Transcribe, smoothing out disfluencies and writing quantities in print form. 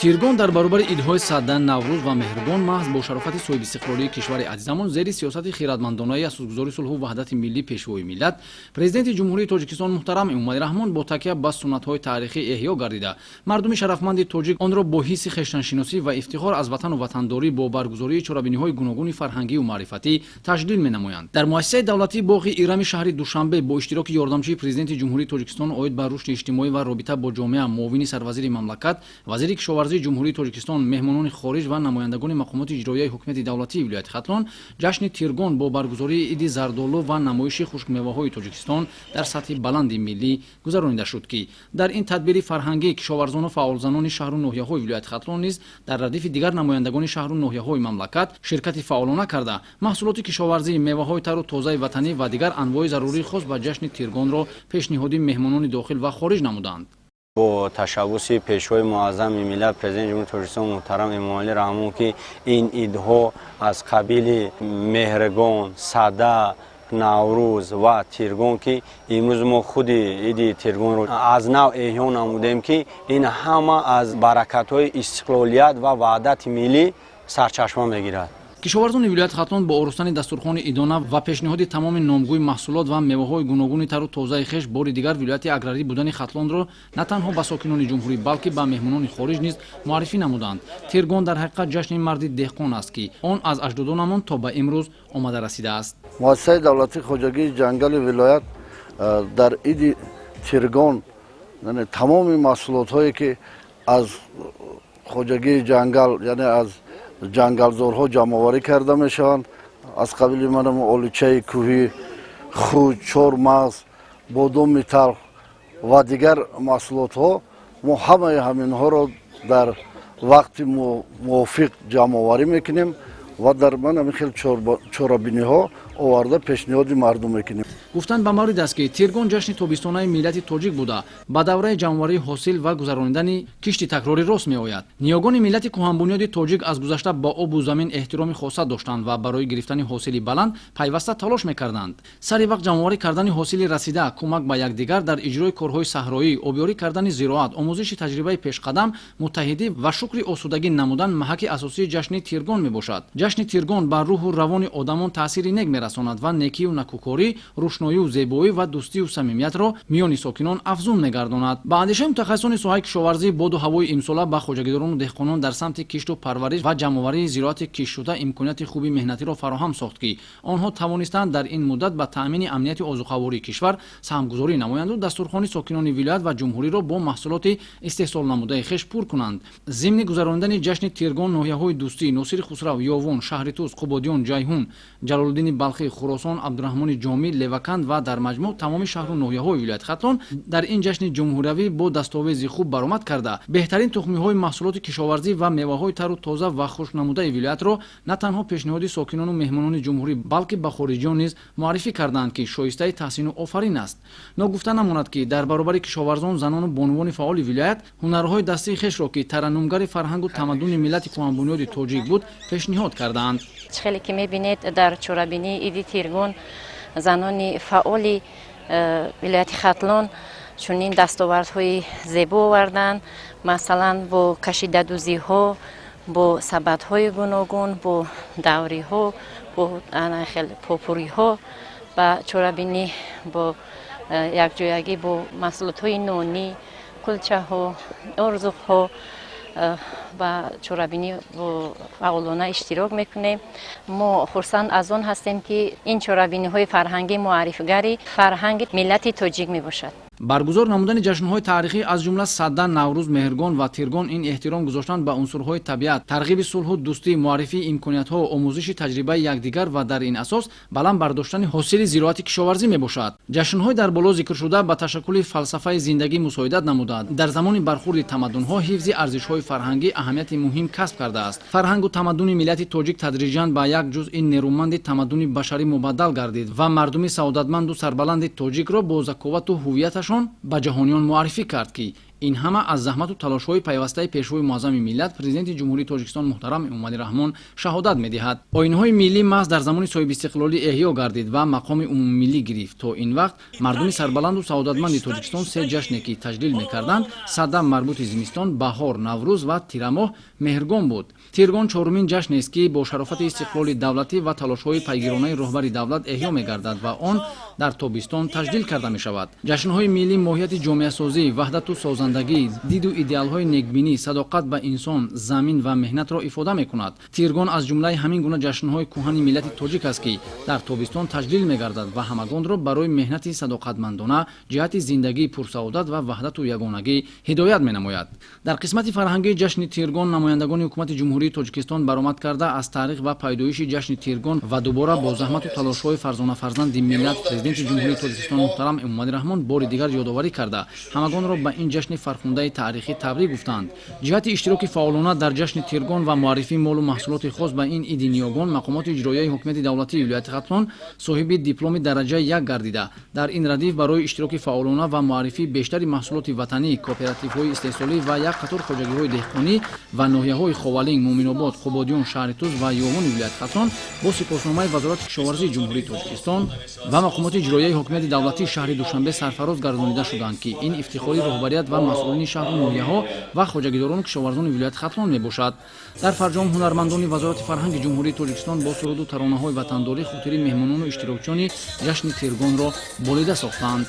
Тиргон дар баробари идҳои Сада, Наврӯз ва Меҳргон маҳз бо шарофати соҳибистиқлолии кишвари азизамон, зери сиёсати хиратмандонаи асосгузори сулҳу ваҳдати миллӣ, Пешвои миллат, Президенти Ҷумҳурии Тоҷикистон муҳтарам Эмомалӣ Раҳмон, бо такя ба суннатҳои таърихӣ эҳё гардида, мардуми шарафманди тоҷик онро бо ҳисси хештаншиносӣ ва ифтихор аз ватану ватандорӣ бо баргузории чорабиниҳои гуногуни фарҳангию маърифатӣ таҷлил менамоянд. Дар муассисаи давлатии боғи Ирами шаҳри Душанбе бо иштироки ёрдамчии Президенти Ҷумҳурии Тоҷикистон оид ба рушди иҷтимоӣ ва робита бо ҷомеа, муовини сарвазири мамлакат, вазири кишоварзии Ҷумҳурии Тоҷикистон, меҳмонони хориҷ ва намояндагони мақомоти иҷроияи ҳукумати давлатии вилояти Хатлон ҷашни Тиргон бо баргузории иди зардолу ва намоиши хушкмеваҳои Тоҷикистон дар сатҳи баланди миллӣ гузаронида шуд, ки дар ин тадбири фарҳангӣ кишоварзону фаъолзанони шаҳру ноҳияҳои вилояти Хатлон низ дар радифи дигар намояндагони шаҳру ноҳияҳои мамлакат ширкати фаъолона карда, маҳсулоти кишоварзӣ, меваҳои тару тозаи ватанӣ ва дигар анвои зарурии хос ба ҷашни Тиргонро пешниҳоди меҳмонони дохил ва хориҷ намуданд. Бо ташаббуси Пешвои муаззами миллат, Президенти Ҷумҳурии Тоҷикистон муҳтарам Эмомалӣ Раҳмон, ки ин идҳо аз қабили Меҳргон, Сада, Наврӯз ва Тиргон, ки имрӯз мо худи иди Тиргонро аз нав эҳё намудем, ки ин ҳама аз баракатҳои истиқлолият ва ваҳдати миллӣ сарчашма мегирад. Кишоварзони вилояти Хатлон бо оростани дастурхони идона ва пешниҳоди тамоми номгӯи маҳсулот ва меваҳои гуногуни тару тозаи хеш бори дигар вилояти аграрӣ будани Хатлонро на танҳо ба сокинони ҷумҳурӣ, балки ба меҳмонони хориҷ низ муаррифӣ намуданд. Тиргон дар ҳақиқат ҷашни марди деҳқон аст, ки он аз аҷдодонамон то ба имрӯз омада расидааст. Муассисаи давлатии хоҷагии ҷангали вилоят дар иди Тиргон тамоми маҳсулотҳое, ки аз хоҷагии ҷангал, яъне аз ҷангалзорҳо ҷамъоварӣ карда мешаванд, аз қабили манам олучаи кӯҳӣ, хуҷ, чормағз, бодоми талх ва дигар маҳсулотҳо, мо ҳамаи ҳаминҳоро дар вақти мувофиқ ҷамъоварӣ мекунем ва дар ман ҳамин хел чорабиниҳо оварда пешниҳоди мардум мекунем. Гуфтан ба маврид аст, ки Тиргон ҷашни тобистонаи миллати тоҷик буда, ба давраи ҷамъоварии ҳосил ва гузаронидани кишти такрорӣ рост меояд. Ниёгони миллати кӯҳанбунёди тоҷик аз гузашта ба обу замин эҳтироми хоса доштанд ва барои гирифтани ҳосили баланд пайваста талош мекарданд. Сари вақт ҷамъоварӣ кардани ҳосили расида, кӯмак ба якдигар дар иҷрои корҳои саҳроӣ, обёрӣ кардани зироат, омӯзиши таҷрибаи пешқадам, муттаҳидӣ ва шукри осудагӣ намудан маҳаки асосии ҷашни Тиргон мебошад. Ҷашни Тиргон ба рӯҳу равони одамон таъсири нек мерасонад ва некию накӯкорӣ, рӯшноию зебоӣ ва дӯстию самимиятро миёни сокинон афзун мегардонад. Ба андешаи мутахассисони соҳаи кишоварзӣ, боду ҳавои имсола ба хоҷагидорону деҳқонон дар самти кишту парвариш ва ҷамъоварии зироати киштшуда имконияти хуби меҳнатиро фароҳам сохт, ки онҳо тавонистанд дар ин муддат ба таъмини амнияти озуқавории кишвар саҳмгузорӣ намоянду дастурхони сокинони вилоят ва ҷумҳуриро бо маҳсулоти истеҳсолнамудаи хеш пур кунанд. Зимни гузаронидани ҷашни Тиргон ноҳияҳои Дӯстӣ, Носири Хусрав, Ёвон, шаҳри Тӯс, Қубодиён, Ҷайҳун, Ҷалолуддини Балхӣ, Хуросон, Абдураҳмони Ҷомӣ, Леваканд ва дар маҷмӯъ тамоми шаҳру ноҳияҳои вилояти Хатлон дар ин ҷашни ҷумҳуриявӣ бо дастовези хуб баромад карда, беҳтарин тухмиҳои маҳсулоти кишоварзӣ ва меваҳои тару тоза ва хушкнамудаи вилоятро на танҳо пешниҳоди сокинону меҳмонони ҷумҳурӣ, балки ба хориҷиён низ муаррифӣ карданд, ки шоистаи таҳсину офарин аст. Ногуфта намонад, ки дар баробари кишоварзон, занону бонувони фаъоли вилоят ҳунарҳои дастии хешро, ки тараннумгари фарҳангу тамаддуни миллати кӯҳанбунёди тоҷик буд, пешниҳод кардаанд. Чӣ хеле ки мебинед, дар чорабинии иди Тиргон занони фаъоли вилояти Хатлон чунин дастовардҳои зебо оварданд, масалан, бо кашидадӯзиҳо, бо сабадҳои гуногун, бо давриҳо, бо хел попуриҳо ба чорабинӣ бо якҷоягӣ бо маҳсулотҳои нонӣ, кулчаҳо, орзуқҳо ба чорабинӣ фаъолона иштирок мекунем. Мо хурсанд аз он ҳастем, ки ин чорабиниҳои фарҳангӣ муаррифгари фарҳанги миллати тоҷик мебошад. Баргузор намудани ҷашнҳои таърихӣ, аз ҷумла Сада, Наврӯз, Меҳргон ва Тиргон, ин эҳтиром гузоштан ба унсурҳои табиат, тарғиби сулҳу дӯстӣ, муаррифии имкониятҳо, омӯзиши таҷрибаи якдигар ва дар ин асос баланд бардоштани ҳосили зироати кишоварзӣ мебошад. Ҷашнҳои дар боло зикршуда ба ташаккули фалсафаи зиндагӣ мусоидат намуданд. Дар замони бархурди тамаддунҳо ҳифзи арзишҳои фарҳангӣ аҳамияти муҳим касб кардааст. Фарҳангу тамаддуни миллати тоҷик тадриҷан ба як ҷузъи нерӯманди тамаддуни башарӣ мубаддал гардид ва мардуми саодатманду сарбаланди тоҷикро бо заковату ҳувияташон ба ҷаҳониён муаррифӣ кард, ки Ин ҳама аз заҳмату талошҳои пайвастаи Пешвои муаззами миллат, Президенти Ҷумҳурии Тоҷикистон муҳтарам Эмомалӣ Раҳмон шаҳодат медиҳад. Оинҳои миллӣ маҳз дар замони соҳибистиқлолӣ эҳё гардид ва мақоми умумимиллӣ гирифт. То ин вақт мардуми сарбаланду саодатманди Тоҷикистон се ҷашне ки таҷлил мекарданд, Сада марбути зимистон, баҳор, Наврӯз ва тирамоҳ Меҳргон буд. Тиргон чорумин ҷашнест, ки бо шарофати истиқлоли давлатӣ ва талошҳои пайгиронаи роҳбари давлат эҳё мегардад ва он дар тобистон таҷлил карда мешавад. Ҷашнҳои миллӣ моҳияти ҷомеасозӣ, ваҳдату созандагӣ, диду идеалҳои некбинӣ, садоқат ба инсон, замин ва меҳнатро ифода мекунад. Тиргон аз ҷумлаи ҳамин гуна ҷашнҳои кӯҳани миллати тоҷик аст, ки дар тобистон таҷлил мегардад ва ҳамагонро барои меҳнати садоқатмандона ҷиҳати зиндагии пурсаодат ва ваҳдату ягонагӣ ҳидоят менамояд. Дар қисмати фарҳангии ҷашни Тиргон намояндагони Ҳукумати Ҷумҳурии Тоҷикистон баромад карда, аз таърих ва пайдоиши ҷашни Тиргон ва дубора бо заҳмату талошҳои фарзона-фарзанди миллат, Президенти Ҷумҳурии Тоҷикистон муҳтарам Эмомалӣ Раҳмон бори дигар ёдоварӣ карда, ҳамагонро ба ин ҷашни фархундаи таърихӣ табрик гуфтанд. Ҷиҳати иштироки фаъолона дар ҷашни Тиргон ва муаррифии молу маҳсулоти хос ба ин иди ниёгон мақомоти иҷроияи ҳукумати давлатии вилояти Хатлон соҳиби дипломи дараҷаи як гардида, дар ин радиф барои иштироки фаъолона ва муаррифии бештари маҳсулоти ватанӣ, кооперативҳои истеҳсолӣ ва як қатор хоҷагиҳои деҳқонӣ ва ноҳияҳои Ховалинг, Муъминобод, Қубодиён, шаҳри Тӯс ва Ёвони вилояти Хатлон бо сипосномаи Вазорати кишоварзии Ҷумҳурии Тоҷикистон ва мақомоти иҷроияи ҳокимияти давлатии шаҳри Душанбе сарфароз гардонида шуданд, ки ин ифтихори роҳбарият ва масъулини шаҳру ноҳияҳо ва хоҷагидорону кишоварзони вилояти Хатлон мебошад. Дар фарҷом ҳунармандони Вазорати фарҳанги Ҷумҳурии Тоҷикистон бо суруду таронаҳои ватандорӣ хотири меҳмонону иштирокчиёни ҷашни Тиргонро болида сохтанд.